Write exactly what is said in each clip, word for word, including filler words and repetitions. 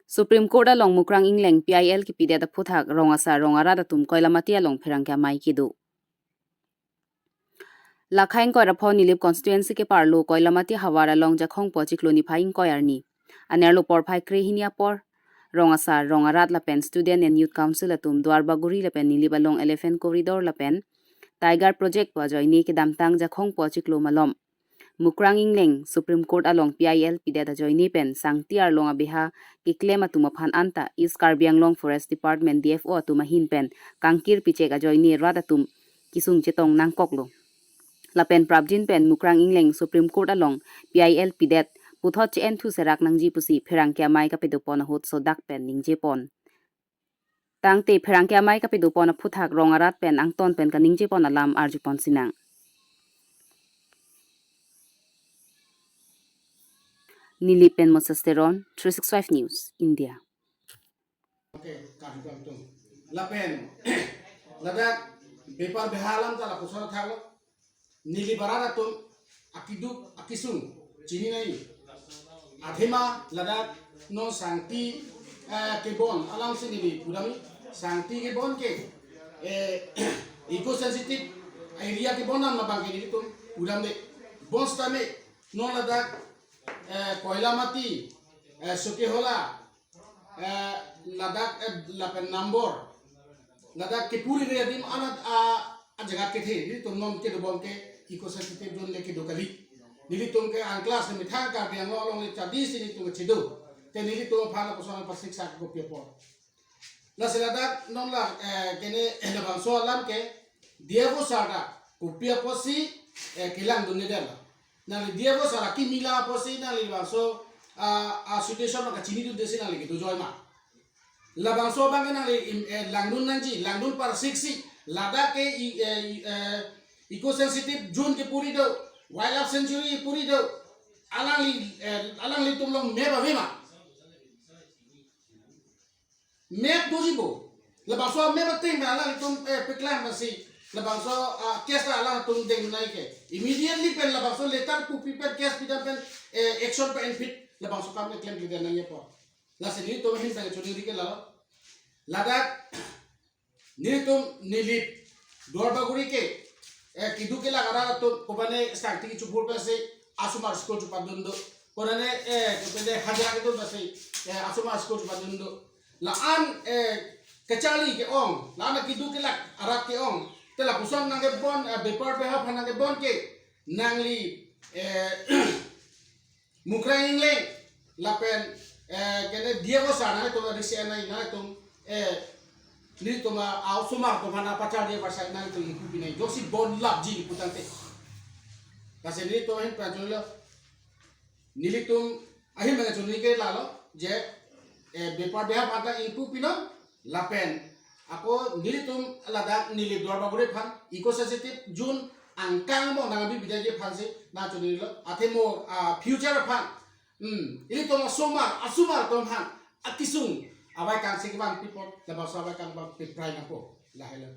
Supreme Court along Mukrang Engleng P I L kepidet aphuthak rong asar rong arat atum Koilamati along pherangke amei kedo. Lakhain Koirapho Nilip constituency keparlo Koilamati havar along Jakhong po chiklo niphai ingkoi arni anerlo porphai krehini apor rong asar rong arat lapen Student and Youth Council atum Duarbagori lapen Nilip along Elephant Corridor lapen Tiger Project pu ajoine kedamtang Jakhong po chiklo malom Mukrang Engleng Supreme Court along P I L pidet ajoine pen Sangti Arlong abeha keklem atum aphan anta East Karbi Anglong Forest Department D F O atum ahin pen kangkir pichek ajoine rat atum kesung chetong nangkoklo. Lapen prapjin pen Mukrang Engleng Supreme Court along P I L pidet puthot che-en thu serak nangji pusi pherangke amei kapedopon ahut sodak pen ningjepon. Tangte pherangke amei kapedopon aphuthak rong arat pen angton pen kaningjepon alam arjupon sinang. Nilip pen Moses Teron, three six five News, India. Okay, kan kan tum. Lapen, ladak bepar beha alam ta lapuson thaklo. Nilip arat atum akiduk akesung chinine. Athema ladak non Sangti, eh, kebon alamsi neli pudamji. Sangti kebon ke, eh, eco sensitive area kebon an abang ke nelitum pudamde. Bonsitame non ladak, eh, Koilamati, eh, Sokehola, eh, ladak, eh, lapen Nambor, ladak kepuri area adim anat a, ajaga kethe, nelitum non kedobom ke eco sensitive zone le kedo kali. Nelitum ke unclass ne methang Karbi Anglong along le chadisi nelitum chedo. Te nelitum aphan lapuson pasiksa kopi apor. Lasi ladak non la, eh, kene labangso alam ke D F O sir ta kopi apotsi, eh, kelangdunde detlo. Nangli D F O sir akimi lang apotsi nangli labangso, ah, ah, situation kachinidunde si nangli kedo joi ma. Labangso abang ke nangli im, eh, langdun nangji, langdun parsiksi, ladak ke i, eh, i, eh, eco sensitive zone kepuri do, wildlife sanctuary puri do, alangli, eh, alanglitum along map ave ma. Map doji bo. Labangso map ateng ba alanglitum, eh, peklang basi. Labangso, ah, case ta alangtum deng nai ke. Immediately pen labangso letter pupi pen case pidam pen, eh, action pen enphit labangso kam keklem pidam nangji apot. Lasi nelitum ahin pen choningri ke lalo. Ladak nelitum Nilip Duarbagori ke, eh, keduk kelak arat atum kopane Sangti kechupur pensi asomar school chupadun do. Kopane, eh, kopane hajira kedun pensi, eh, asomar school chupadun do. La-an, eh, kacharli ke-ong, la-an keduk kelak arat ke-ong. Te lapuson nangkebon, eh, bepar beha aphan nangkebon ke, nangli, eh, Mukrang Engleng lapen, eh, kene D F O sir nangtum risi anai nangtum, eh, nelitum a-, a-osomar atum aphan apachar D F O sir nangtum ingpu pinai. Joksi bon lapji pu tangte. Lasi nelitum ahin pen chonlo. Nelitum ahin pen chonlo ke lalo je, eh, bepar beha aphan ta ingpu pinon. Lapen ako nelitum ladak Nilip Duarbagori aphan eco sensitive zone angkang mo nangbi bidai aphansi nangchonilo. Athema, ah, future aphan. Hmm, ilitum asomar, asomar atum aphan akesung avai kangsi kevang pi apot, labangso avai kevang pi prai nangpo. Lahelo.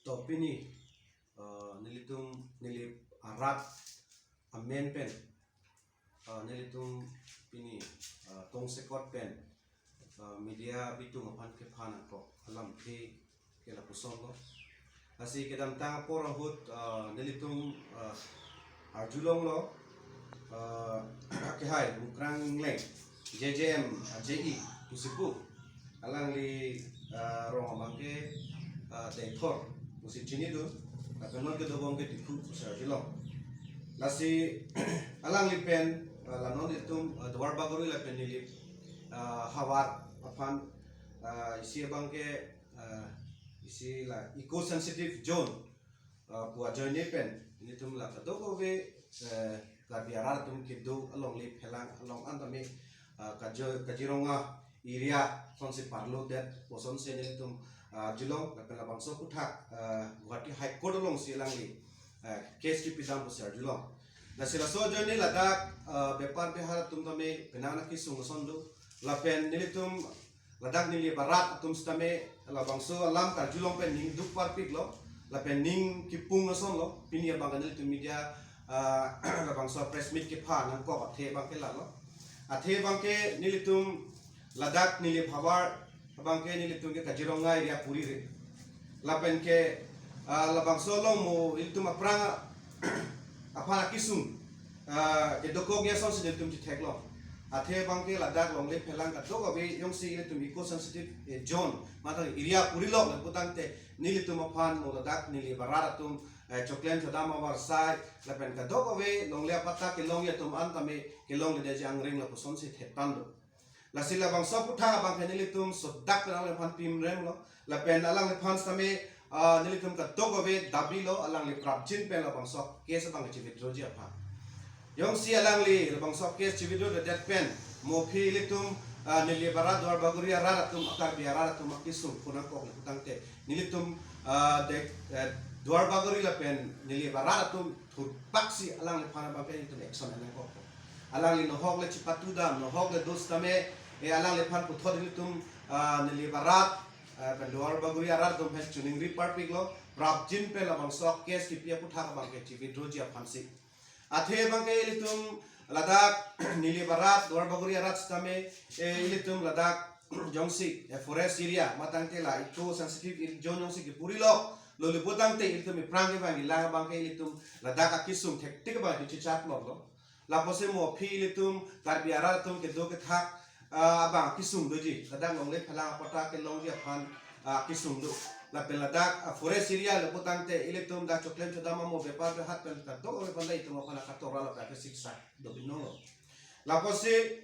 To pini, eh, nelitum, Nilip arat amen pen, eh, nelitum pini, eh, tongsekot pen, eh, media bitung aphan kephan nangkok alam ke, ke lapuson lo. Lasi kedamtang apor ahut, eh, nelitum, eh, arjulonglo, eh, kehai Mukrang Engleng, J J M, ah, J E, pusi pu. Alangli, eh, rong abang ke, eh, Deithor pusi chinidun, lapen non kedobom ke Diphu pusi arjulong. Lasi alangli pen, eh, la non itum, eh, Duarbagori lapen Nilip, eh, havar aphan, eh, isi abang ke, eh, isi la eco sensitive zone, eh, pu ajoine pen, nelitum la kadokave, eh, Karbi arat atum kedo alongle phelang along an tame, eh, Kajo-, Kaziranga area sonsi parlo det, kosonsi nelitum, eh, arjulong, lapen labangso aphuthak, eh, Guwahati High Court alongsi alangli, eh, case kepidam pusi arjulong. Lasi laso ajoine ladak, eh, bepar beha atum tame penang nangkesung ason do, lapen nelitum ladak Nilip arat atum sitame labangso alam karjulong pen ning duk parpiklo, lapen ning kipung asonlo, pini abang ke nelitum media, ah, labangso press meet kephan nangkok athe abang ke lalo. Athe abangke nelitum ladak neli phavar abangke nelitum ke Kaziranga area puri re. Lapen ke, ah, labangso along mo ilitum aphrang aphan akisung, ah, kedokok ya asonsi nelitum chethek lo. Athe abangke ladak longle phelang kadokave jongsi ilitum eco sensitive, eh, zone, mate area puri lo lapu tangte nelitum aphan mo ladak neli barat atum, eh, choklem chodam avarsai, lapen kadokave longle apatta kelongji atum an tame kelongledetji angring lapusonsi thektang do. Lasi labangso aphuthak abangke nelitum sodak pen alangliphan pinrem lo. Lapen alangliphan sitame, ah, nelitum kadokave dabi lo, alangli prapjin pen labangso case abangke chi-withdrawji aphan. Jongsi alangli labangso case chi-withdrawdet pen mo aphi ilitum, ah, neli barat Duarbagori arat atum, Karbi arat atum akisung phunangkok lapu tangte nelitum, ah, de, eh, Duarbagori lapen neli barat atum thurpaksi alangliphan abangke nelitum action nangkok. Alangli nohok le chipatu dam, nohok le do sitame, eh, alangliphan puthot nelitum, ah, neli barat, eh, pen Duarbagori arat atum aphan choningri parpik lo, prapjin pen labangso case kipi aphuthak abangke chi-withdrawji aphansi. Athe abangke ilitum ladak neli barat Duarbagori arat sitame, eh, ilitum ladak jongsi, eh, forest area, mate tangte la eco sensitive zone jongsi kepuri lo, lo lapu tangte ilitum aphrang kevangji lang abangke ilitum ladak akisung thektik abang chichat lo lo. Lapuse mo aphi ilitum Karbi arat atum kedo kethak, ah, abang akisung doji. Ladak longle phelang apatta kelongji aphan, ah, akisung do. Lapen ladak, ah, forest area lapu tangte ilitum dak choklem chodam amo bepar behat pen kadokave pen dak itum aphan akatora lapen akasiksa do binong lo. Lapuse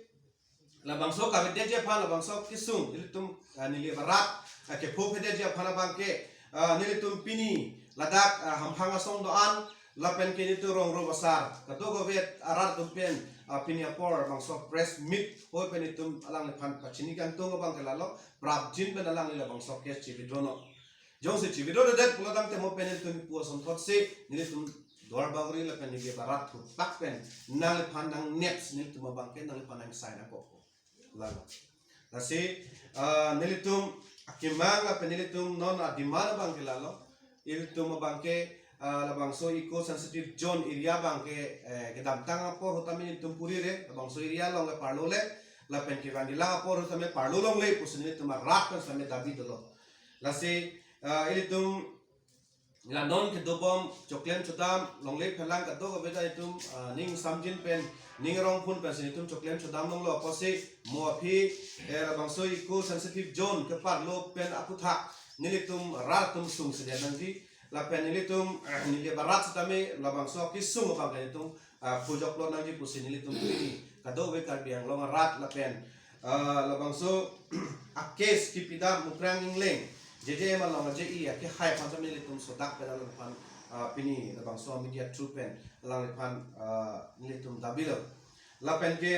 labangso kavedetji aphan labangso akisung ilitum, ah, neli barat, ah, kepho phedetji aphan abangke, ah, nelitum pini ladak, ah, hamphang asong do-an lapen ke nelitum rong ro basar kadokave arat atum pen, ah, pini apor labangso press meet hoi pen itum alangliphan pachini kangtung abangke lalo, prapjin pen alangli labangso case chi-withdraw non. Jongsi chi-withdraw-det pulo tangte mo pen nelitum pu asonthotsi nelitum Duarbagori lapen neli barat thurpak pen nangliphan nangnepsi nelitum abangke nangliphan nangsign nangkok. Lalo. Lasi, ah, nelitum akemang lapen nelitum non ademand abangke lalo. Ilitum abangke, ah, labangso eco sensitive zone area abangke, eh, kedamtang apor ahut tame nelitum puri re, labangso area along le parlo le, lapen kevangji lang apor ahut tame parlo longle pusi nelitum arat pen sitame dabi dolo. Lasi, ah, ilitum la non kedobom choklem chodam longle phelang kadokave ta itum, ah, ning samjin pen ning rongphun pensi itum choklem chodam longlo apotsi mo aphi, eh, labangso eco sensitive zone keparlo pen aphuthak nelitum rat atum sungsedet nangji lapen nelitum, eh, neli barat sitame labangso akisung abangke itum, ah, phujoklo nangji pusi nelitum pini kadokave Karbi Anglong arat lapen, ah, labangso a case kipidam Mukrang Engleng J J M along a J E akehai aphan sitame nelitum sodak pen alangliphan, ah, pini labangso media through pen alangliphan, ah, nelitum dabi lo. Lapen ke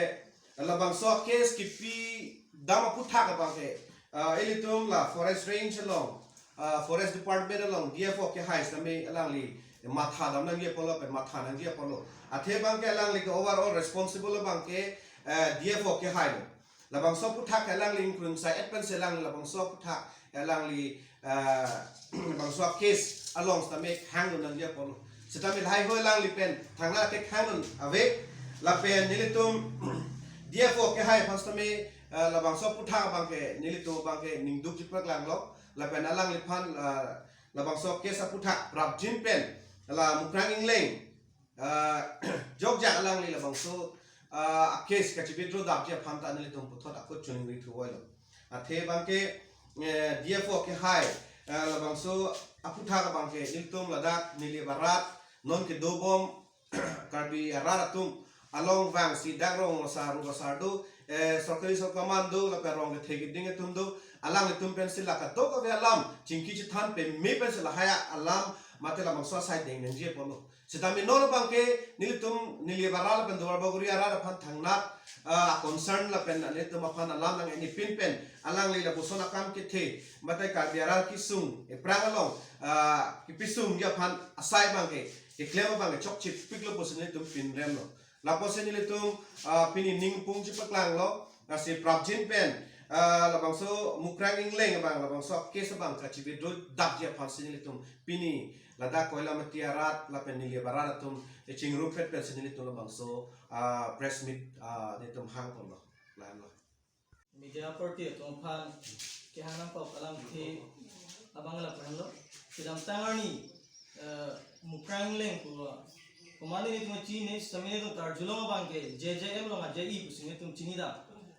labangso case kipidam aphuthak abangke, ah, ilitum la forest range along, ah, forest department along D F O akehai sitame alangli matha dam nangji apotlo pen matha nangji apotlo. Athe abangke alangli ke overall responsible abangke, eh, D F O akehai lo. Labangso aphuthak alangli ingkring sai et pensi alangli labangso aphuthak alangli, eh, labangso case along sitame hang dun nangji apotlo. Sitame lahai hoi alangli pen thangnat ke hang dun ave lapen nelitum D F O akehai aphan sitame, eh, labangso aphuthak abangke nelitum abangke ningduk chipaklanglo lapen alangliphan, eh, labangso case aphuthak prapjin pen la Mukrang Engleng, ah, jokjak alangli labangso, ah, case kachi-withdraw damji aphan ta nelitum puthot akut choningri thuvoilo. Athe abangke, eh, D F O akehai, eh, labangso aphuthak abangke nelitum ladak neli barat non kedobom Karbi arat atum along vangsi dak rong asar ru asar do, eh, sorkari sorkar man do lapen rong kethe keding atum do, alanglitum pensi la kadokave alam chingki chethan peme pensi lahai alam mate labangso asai deng nangji apotlo. Sitame non abangke nelitum neli barat lapen Duarbagori arat aphan thangnat, ah, concern lapen nelitum aphan alam nang-enji pin pen alangli lapuson akam kethe mate Karbi arat kisung ephrang along, ah, kipisungji aphan asai abangke keklem abangke chokche piklo pusi nelitum pinremlo. Lapotsi nelitum, ah, pini ningpung chipaklanglo, lasi prapjin pen, Ah, labangso Mukrang Engleng abang, labangso case abang kachibi do dapji aphansi nelitum pini ladak Koilamati arat lapen Nilip arat atum echingrumpet pensi nelitum labangso, ah, press meet, ah, nelitum hang ponlo. Lahenlo. Media party atum aphan kehang nangkok alamthe abang lapu henlo. Kedamtang arni, eh, Mukrang Engleng pu, komat nelitum chini, sami nelitum karjulong abang ke J J M along a-J E pusi nelitum chinidam.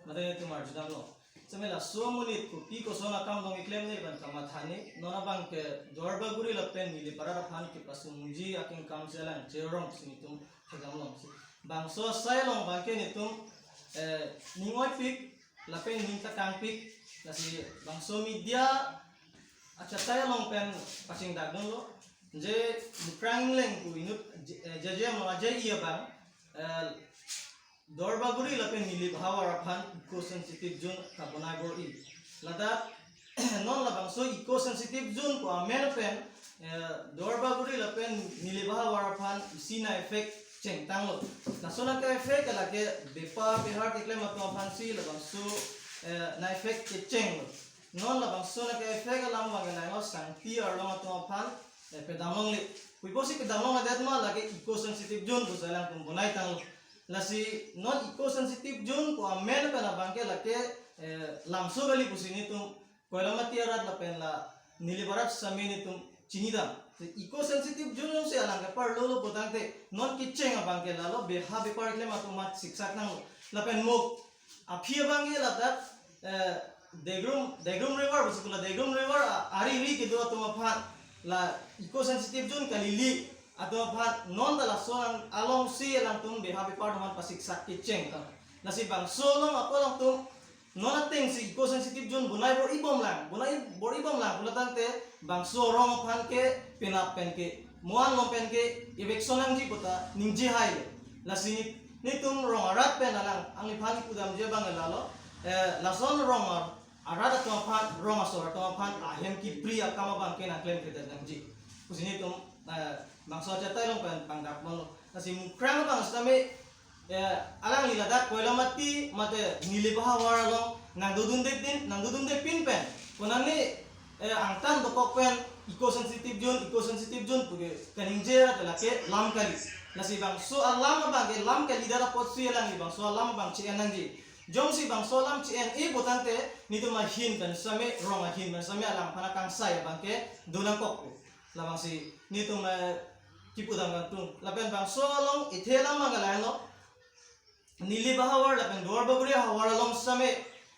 Mate nelitum arjudamlo. Sami laso amonit kopi koson akam dong keklem ne pen kamatha ne, non abang ke Duarbagori lapen Nilip arat aphan kepasungji akengkam si alang cherong si nelitum thekdamlo. Bangso asai along abang ke nelitum, eh, ning oipik, lapen ning takangpik, lasi bangso media achatai along pen pachingdakdunlo, je Mukrang Engleng pu inut J-, eh, J J M along a-J E abang, eh, Duarbagori lapen Nilip ahavar aphan eco sensitive zone kabonai bor-i. Ladak non labangso eco sensitive zone pu amen pen, eh, Duarbagori lapen Nilip ahavar aphan isi a-effect chengtanglo. Laso a-effect lake bepar behar keklem atum aphansi labangso, eh, a-effect kechenglo. Non labangso a-effect alam abang ke nanglo sangti arlong atum aphan, eh, pedamlongle. Puiposi pedamlongledet ma, lake eco sensitive zone pusi alangtum bonaitanglo. Lasi non eco sensitive zone pu amen pen abang ke lake, eh, lamso kali pusi nelitum Koilamati arat lapen la Nilip arat sami nelitum chinidam. Eco sensitive zone jongsi alang keparlolo putangte non kecheng abang ke lalo beha bepar keklem atum aphan siksak nanglo. Lapen mo aphi abang ke ladak, eh, Degrum, Degrum River pusi pu la Degrum River a-, ari ri kedo atum aphan, la eco sensitive zone kalili atum aphan non ta laso along, alongsi alangtum beha bepar atum aphan pasiksak kecheng tang. Lasi bangso along ako alangtum non atengsi eco sensitive zone bonai bor-i bomlang, bonai bor-i bomlang pulo tangte bangso arong aphan ke penap pen ke, mo-an along pen ke eviction nangji puta ningje hailo. Lasi nelitum rong arat pen alang, angliphan kipudamji abang lalo, eh, lason rong ar-, arat atum aphan, rong asor atum aphan ahem kipri akam abang ke nangklemkledet nangji pusi nelitum, eh, bangso achatai along pen pangdakponlo. Lasi Mukrang abang sami, eh, alangli ladak Koilamati mate Nilip ahavar along nangdodunde pin, nangdodunde pin pen konane, eh, angtan dokok pen eco sensitive zone, eco sensitive zone puke kaningje ra lake lam kali. Lasi bangso alam abang ke lam kalidet apotsi alangli bangso alam abang che-en nangji. Jongsi bangso alam che-en-e putangte nelitum ahin pen sami, rong ahin pen sami alangphan akangsai abang ke donangkok. Labangsi nelitum, eh, kipudam kangtung. Lapen bangso along ithe alam abang ke lahenlo. Nilip ahavar lapen Duarbagori ahavar along sami,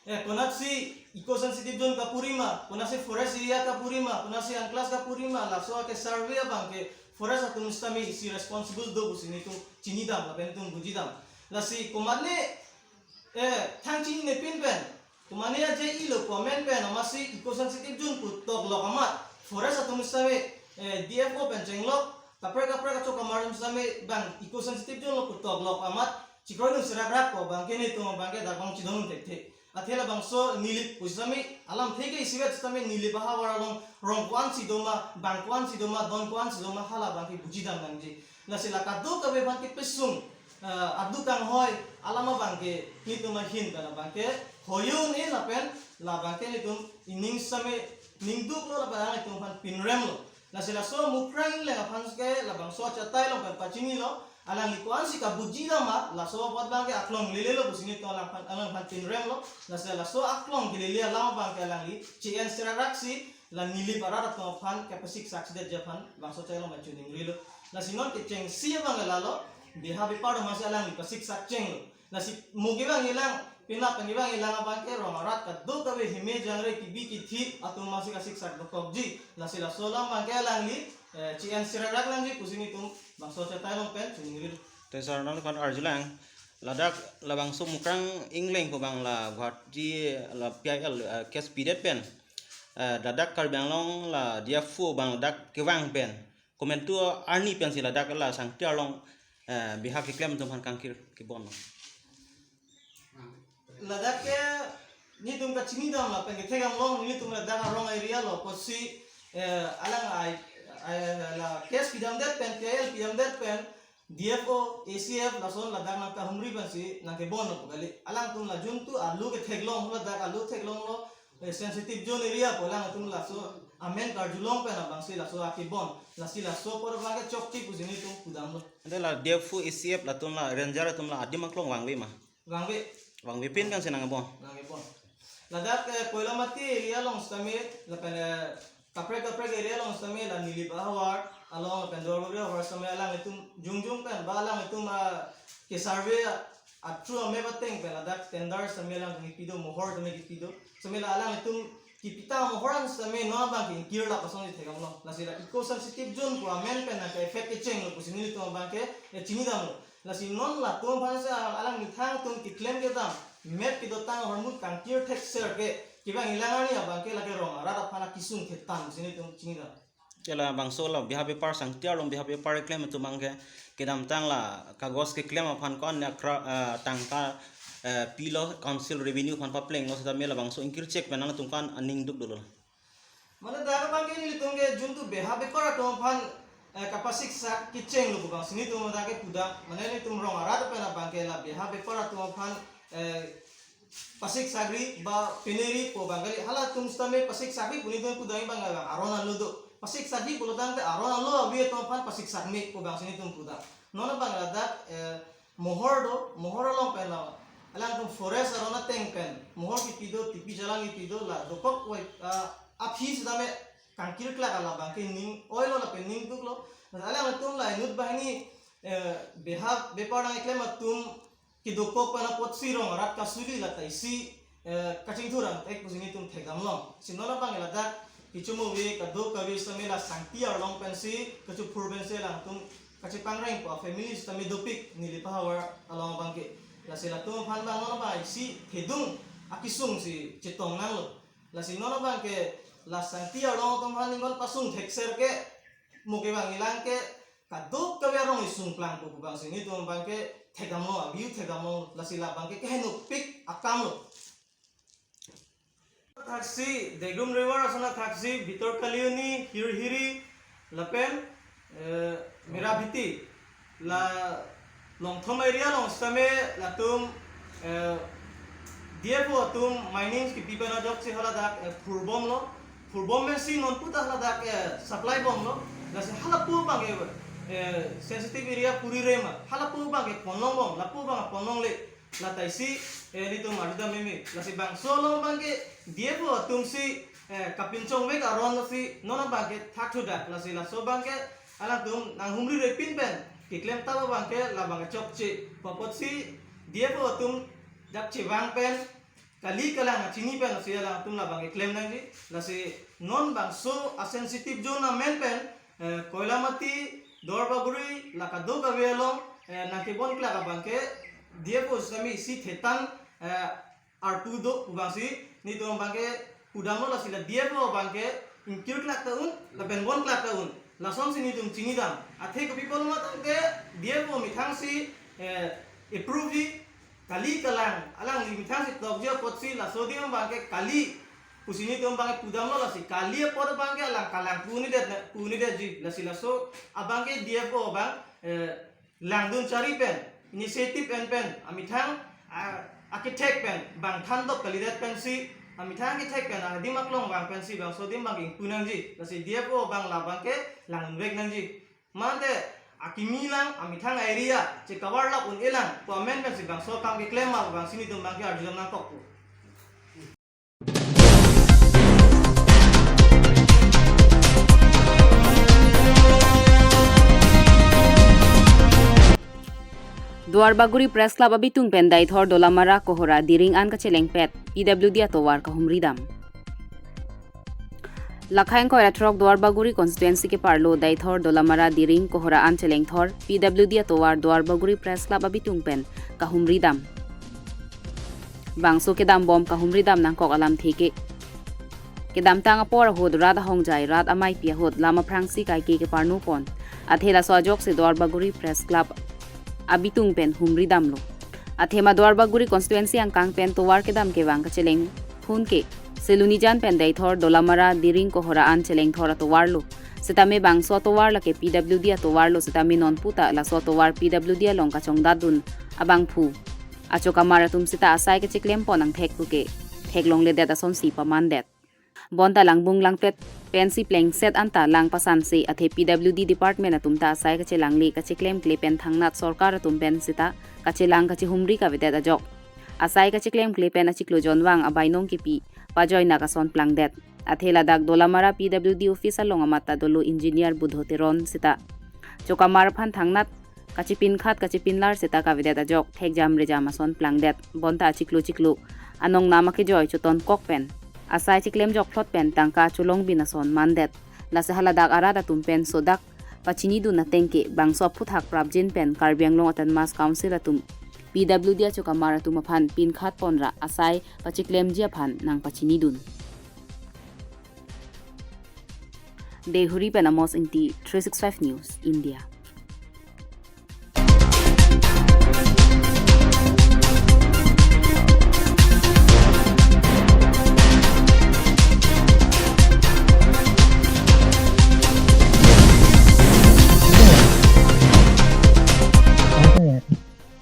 eh, konatsi eco sensitive zone kapuri ma, konatsi forest area kapuri ma, konatsi unclass kapuri ma, laso ake survey abang ke forest atum sami isi responsible do pusi nelitum chinidam lapen nelitum bujidam. Lasi komatne, eh, thang chinine pin pen, komatne a-J E lo pu amen pen amatsi eco sensitive zone pu toklok amat forest atum sami, eh, D F O pen chenglok, kaprek kaprek achokamar atum sami bang eco sensitive zone lo pu toklok amat chikroidun serakrak pu abang ke nelitum abang ke dak bang chidon thekthe. Athe labangso Nilip pu sami alamthe ke isivet sami Nilip ahavar along rong ko-ansi doma, bang ko-ansi doma, don ko-ansi doma, hala abang ke bujidam nangji. Lasi la kadokave aphan kepesung, eh, aduk kanghoi alam abang ke nelitum ahin pen abang ke hoyun-e lapen labang ke nelitum ining sami ningduklo lapen alanglitum aphan pinremlo. Lasi laso Mukrang Engleng aphan ke labangso achatai along pen pachinilo, alangli ko-ansi kabujidam ma, laso apot abang ke aklong lelelo pusi nelitum alangphan, alangphan pinremlo. Lasi laso aklong kelele alam abang ke alangli che-en seraraksi la Nilip arat atum aphan kapasiksak sidetji aphan bangso achatai along pen chiningrilo. Lasi non kechengsi abang ke lalo, beha bepar atum amatsi alangli pasiksak chenglo. Lasi mo kevang ilang, penap pen kevang ilang abang ke rong arat kadokave heme jangre kibi kithi atum amatsi kasiksak dokokji. Lasi laso alam abang ke alangli, eh, che-en serakrak nangji pusi nelitum bangso achatai along pen chiningrilo. Te sir, nangliphan arjulang, ladak labangso Mukrang Engleng pu abang la Guwahati la P I L, eh, case pidet pen, eh, ladak Karbi Anglong la D F O abang ladak kevang pen komantu arni pensi ladak la sangti arlong, eh, beha keklem atum aphan kangkir kebonlo. Ladak ke nelitum kachinidam lapen kethekdamlong, nelitum ladak arong area lo, kosi, eh, alang ai, ai, la case pidamdet pen, P I L pidamdet pen, D F O, A C F lason ladak nangkahumri pensi nangkebon lo pu kali. Alangtum la juntu alu ketheklong, ladak alu theklonglo, eh, sensitive zone area pu alangtum laso amen karjulong pen abangsi laso akebon. Lasi laso apor abangke chokche pusi nelitum pudamlo. Ante la D F O, A C F latum la ranger atum la adim aklong vangve ma? Vangve. Vangvepin pensi nangkebon. Nangkebon. Ladak, eh, Koilamati area along sitame, lapen, eh, kaprek kaprek area along sitame, la Nilip ahavar along, lapen Duarbagori ahavar sitame alanglitum jongjong pen, ba alanglitum, ah, ke-survey a, a-through a-map ateng pen, ladak tender sitame alang kipi do, mohor sitame kipi do. Sitame la alanglitum kipitang mohor an sitame non abangke ingkirlap asonsi thekdamlo. Lasi la eco sensitive zone pu amen pen nangke-effect kechenglo pusi nelitum abangke, eh, chinidamlo. Lasi non latum aphansi alang methang atum keklem kedam, map kedotang ahormu kangkir thekser ke, kevang-i lang arni abangke lake rong arat aphan akesung thetan pusi nelitum chinidam. Ante labangso la beha bepar, sangti arlong beha bepar keklem atum abangke kedamtang la kagos keklem aphan ko-an ya kra-, eh, tangka, eh, pilo, council revenue aphan paplenglo sitame labangso ingkir chek pen nangtum ko-an aning duk dolo? Mane dak abangke nelitum ke juntu beha bepar atum aphan, eh, kapasiksak kechenglo pu abangsi nelitum dak ke pudam. Mane nelitum rong arat pen abangke la beha bepar atum aphan, eh, pasiksakri ba peneri pu abangke halatum sitame pasiksakri pu nelitum pudam abang abang aron alo do. Pasiksakri pulo tangte aron alo ave atum aphan pasiksak me pu abangsi nelitum pudam. Non abang ladak, eh, mohor do, mohor along pen la alangtum forest aron ateng pen mohor kipi do, tipi jalang kipi do, la dokok wai, ah, aphi sitame kangkirklak, labangke ning oilo lapen ning duklo. Alangtum la inut banghini, eh, beha bepar nangkeklem atum kedokok pen apotsi rong arat kasuli lata isi, eh, kachingthur angthek pusi nelitum thekdamlo. Si non abang ladak kecho ave, kadokave sitame la sangti arlong pensi, kachophur pensi alangtum kachepangreng pu a-family sitame dopik Nilip ahavar along abangke. Lasi latum aphan abang non abang isi thedung akesungsi chetong nanglo. Lasi non abangke la sangti arlong atum aphan ingkon pasung thekser ke, mo kevang-i lang ke, kadokave arong isung plangpo pu abangsi nelitum abangke thekdamlo, abiu thekdamlo, lasi labangke kehenopik akamlo. Thaksi, Degrum River ason thaksi, Bitor Kalioni, Hirhiri, lapen, eh, Mirabhiti, la Longthom area along sitame latum, eh, D F O atum mining kipi pen ajok si haladak, eh, phurbomlo. Phurbom pensi non puta haladak, eh, supply bomlo. Lasi halapu abangke, eh, sensitive area puri rema. Halapu abangke ponlongbom, lapu abang ponlongle. Lata isi, eh, nelitum arjudam meme. Lasi bangso along abangke D F O atumsi, eh, kapinchongvek aron si non abangke thak thudak. Lasi laso abangke alangtum nanghumri repin pen keklem tap abangke labangke chokche. Pu apotsi D F O atum dak chevang pen, kali kalang chini pen lasi alangtum labangke klem nangji. Lasi non bangso a-sensitive zone amen pen, eh, Koilamati, Duarbagori, la kadokave along, eh, nangkebonklak abangke D F O sitame isi thetan, eh, arpu do pu abangsi nelitum abangke pudamlo. Lasi la D F O abangke ingkirklak ta un, lapen bonklak ta un. Lasonsi nelitum chinidam. Athe kopi pulo ma tangte D F O methangsi, eh, approve-ji, kali kalang alangli methangsi tokji apotsi laso adim abangke kali pusi nelitum abangke pudamlo. Lasi kali apot abangke alang kalang pu-un'edet na, pu-un'edetji. Lasi laso abangke D F O abang, eh, langdun chari pen, initiative en pen, amethang, a, akethek pen bang thandok kalidet pensi, amethang akethek pen adim aklong vang pensi bangso adim abangke ingpu nangji. Lasi D F O abang labangke langdunvek nangji. Mante akimi lang, amethang area checover lap un-e lang pu amen pensi bangso akam keklem ma pu abangsi nelitum abangke arjudam nangkokpo. Duarbagori Press Club abitung pen Deithor, Dolamara, Kohora, Diring an kachelengpet, P W D atovar kahumridam. Lakhai ingkoi ra throk Duarbagori constituency keparlo Deithor, Dolamara, Diring, Kohora an chelengthor P W D atovar Duarbagori Press Club abitung pen kahumridam. Bangso kedambom kahumridam nangkok alamthe ke kedamtang apor ahut rat ahongjai, rat ameipi ahut lam aphrangsi kaike keparnopon. Athe laso ajoksi Duarbagori Press Club abitung pen humridamlo. Athema Duarbagori constituency angkang pen tovar kedam kevang kachelengphun ke Silunijan pen Deithor, Dolamara, Diring, Kohora an chelengthor atovarlo. Sitame bangso atovar lake P W D atovar lo sitame non puta laso atovar P W D along kachongdatdun abangphu achokamar atum sita asai kachiklem pon angthek puke theklongledet asonsi pamandet. Bonta langbung langpet pensi plengset anta lang pasanse athe P W D department atum ta asai kachelangle kachiklemkle pen thangnat sorkar atum pen sita kachelang kachihumri kavedet ajok. Asai kachiklemkle pen achiklo jonvang abainong kipi pajoinak ason plangdet. Athe ladak Dolamara P W D office along amat ta dolo engineer Budho Teron sita chokamar aphan thangnat kachipinkhat kachipinlar sita kavedet ajok thekjam rejam ason plangdet. Bonta achiklo chiklo anong nam akejoi chotonkok pen asai chiklemjok phlot pen tangka cholongbin ason mandet. Lasi haladak arat atum pen sodak pachinidun atengke bangso aphuthak prapjin pen Karbi Anglong Autonomous Council atum P W D achokamar atum aphan pinkhat ponra asai pachiklemji aphan nangpachinidun. Deihori pen Amos Ingti, three six five News, India.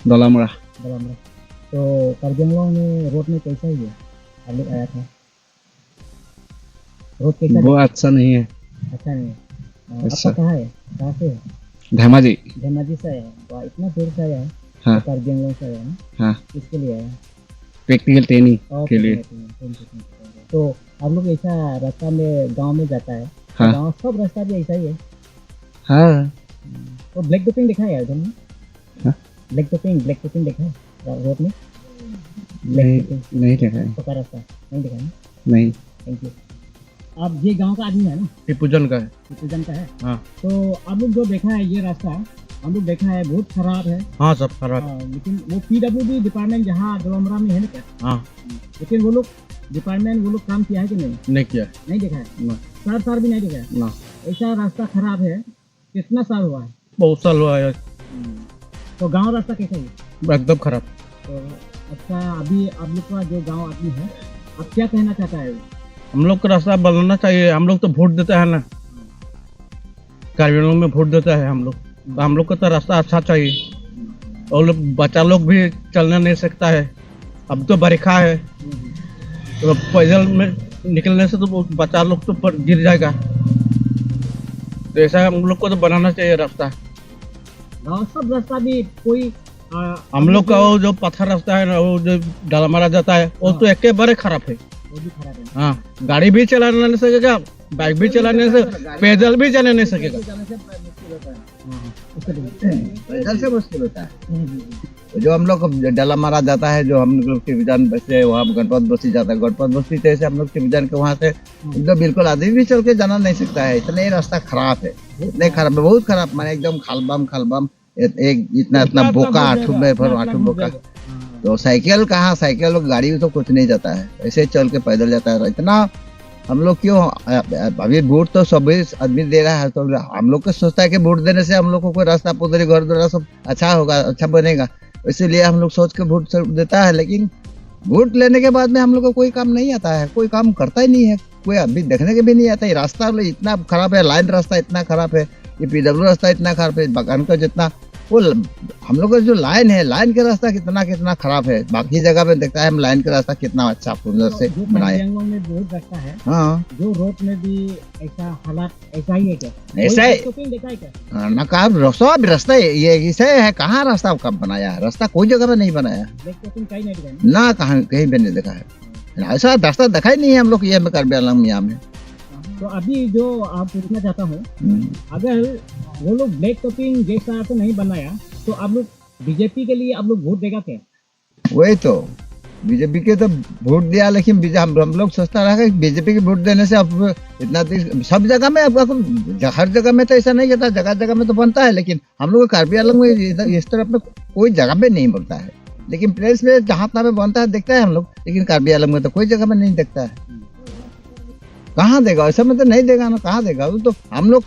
डोलामुरा। डोलामुरा। तो कार्बी आंगलोंग में रोड में कैसा ही है? अभी आया था। रोड कैसा वो लगा? अच्छा नहीं है। अच्छा नहीं है। अ, अच्छा। आपका कहाँ है? कहाँ से है? धेमाजी। धेमाजी से आया है। वाह, इतना दूर से आया है। हाँ। तो कार्बी आंगलोंग से आया है ना? हाँ। किसके लिए आया है? प्रैक्टिकल ट्रेनिंग और के लिए। Practical training, training, training. तो आप लोग ऐसा रास्ता में, गांव में जाता है? हाँ। गांव सब रास्ता भी ऐसा ही है? हाँ। हम्म। तो ब्लैक टॉपिंग देखा है उधर में? हाँ? ब्लैक टॉपिंग, ब्लैक टॉपिंग देखा है रा-, रोड में? ब्लैक नहीं, टॉपिंग। नहीं देखा है। पक्का रास्ता नहीं देखा है ना? नहीं। Thank you. आप ये गांव का आदमी है ना? टिपूजन का है। टिपूजन का है? हाँ। तो आप लोग जो देखा है ये रास्ता, हम लोग देखा है बहुत खराब है। हाँ, सब खराब। हाँ, लेकिन वो पीडब्ल्यूडी डिपार्टमेंट जहाँ डोलामुरा में है ना क्या? हाँ। लेकिन वो लोग डिपार्टमेंट, वो लोग काम किया है कि नहीं? नहीं किया। नहीं देखा है? ना। साल साल भी नहीं देखा है? ना। ऐसा रास्ता खराब है, कितना साल हुआ है? बहुत साल हुआ है। हम्म। तो गांव रास्ता कैसा है? एकदम खराब। तो अच्छा, अभी आप लोग का जो गांव आदमी है, आप क्या कहना चाहता है? हम लोग का रास्ता बनाना चाहिए, हम लोग तो वोट देता है ना। कार्बी आंगलोंग में वोट देता है हम लोग, तो हम लोग को तो रास्ता अच्छा चाहिए। और लोग, बच्चा लोग भी चलना नहीं सकता है, अब तो बरखा है, तो पैदल में निकलने से तो वो बच्चा लोग तो पर गिर जाएगा। तो ऐसा हम लोग को तो बनाना चाहिए रास्ता। गांव सब रास्ता भी कोई, आ, हम लोग का वो जो पत्थर रास्ता है ना, वो जो डोलामुरा जाता है, वो हाँ। तो एकेबारे खराब है। वो भी खराब है। हाँ, गाड़ी भी चलाना नहीं सकेगा, बाइक भी चलाने से, पैदल भी जाने नहीं सकेगा। पैदल से मुश्किल होता है। हाँ, हाँ। पैदल से मुश्किल होता है। हम्म, हम्म, हम्म। जो हम लोग डोलामुरा जाता है, जो हम लोग टिपूजन से वहाँ गणपत बस्ती जाता है, गणपत बस्ती से ऐसे हम लोग टिपूजन के वहाँ से हम्म। एकदम बिल्कुल आदमी भी चल के जाना नहीं सकता है, इतना ही रास्ता खराब है। बहुत नहीं खराब। खराब है, बहुत खराब, माने एकदम खालबाम, खालबाम। एक, एक इतना, इतना इतना, इतना बोका, बोका आठू में भर इतना, इतना आठू बोका। बोका। हाँ। तो साइकिल कहाँ, साइकिल और गाड़ी तो कुछ नहीं जाता है, ऐसे चल के पैदल जाता है। इतना हम लोग क्यों, अ-, अ-, अभी वोट तो सभी आदमी दे रहा है, तो हम लोग को सोचता है कि वोट देने से हम लोग को कोई रास्ता पुदरी घर द्वारा सब अच्छा होगा, अच्छा बनेगा, इसीलिए हम लोग सोच के वोट सब देता है। लेकिन वोट लेने के बाद में हम लोग को कोई काम नहीं आता है, कोई काम करता ही नहीं है। कोई अभी देखने के भी नहीं आता। ये रास्ता बोले इतना खराब है, लाइन रास्ता इतना खराब है, ये पीडब्ल्यू रास्ता इतना खराब है, बागान का जितना वो ल-, हम लोग का जो लाइन है, लाइन का रास्ता कितना, कितना खराब है। बाकी जगह में देखता है हम लाइन का रास्ता कितना अच्छा सुंदर तो से जो बनाया है। कार्बी आंगलोंग में बहुत रास्ता है, हाँ। जो रोड में भी ऐसा हालात ऐसा ही है क्या? ऐसा कोई है। ब्लैक टॉपिंग देखा है क्या? हाँ, ना कहा, सब रास्ता ये ऐसे है, कहाँ रास्ता कब बनाया है? रास्ता कोई जगह पे नहीं बनाया है। ब्लैक टॉपिंग कहीं नहीं दिखाई ना? ना, कहाँ, कहीं पे नहीं देखा है। ऐसा रास्ता दिखाई नहीं है हम लोग ये में, कार्बी आंगलोंग में, यहाँ में। तो अभी जो आप पूछना चाहता हूँ, हम्म। अगर वो लोग ब्लैक टॉपिंग जैसा तो नहीं बनाया, तो आप लोग बीजेपी के लिए आप लोग वोट देगा क्या? वही तो, बीजेपी के तो वोट दिया, लेकिन बीजे-, हम, हम लोग सोचता रहा कि बीजेपी के वोट देने से अब इतना दिन, सब जगह में अब, अब हर जगह में तो ऐसा नहीं रहता, जगह जगह में तो बनता है, लेकिन हम लोग को कार्बी आंगलोंग में इधर, इस तरफ में कोई जगह पे नहीं बनता है। लेकिन प्लेस में जहाँ तहाँ पे बनता है, देखता है हम लोग, लेकिन कार्बी आंगलोंग में तो कोई जगह में नहीं देखता है। कहाँ देगा? ऐसा में तो नहीं देगा ना, कहाँ देगा? वो तो हम लोग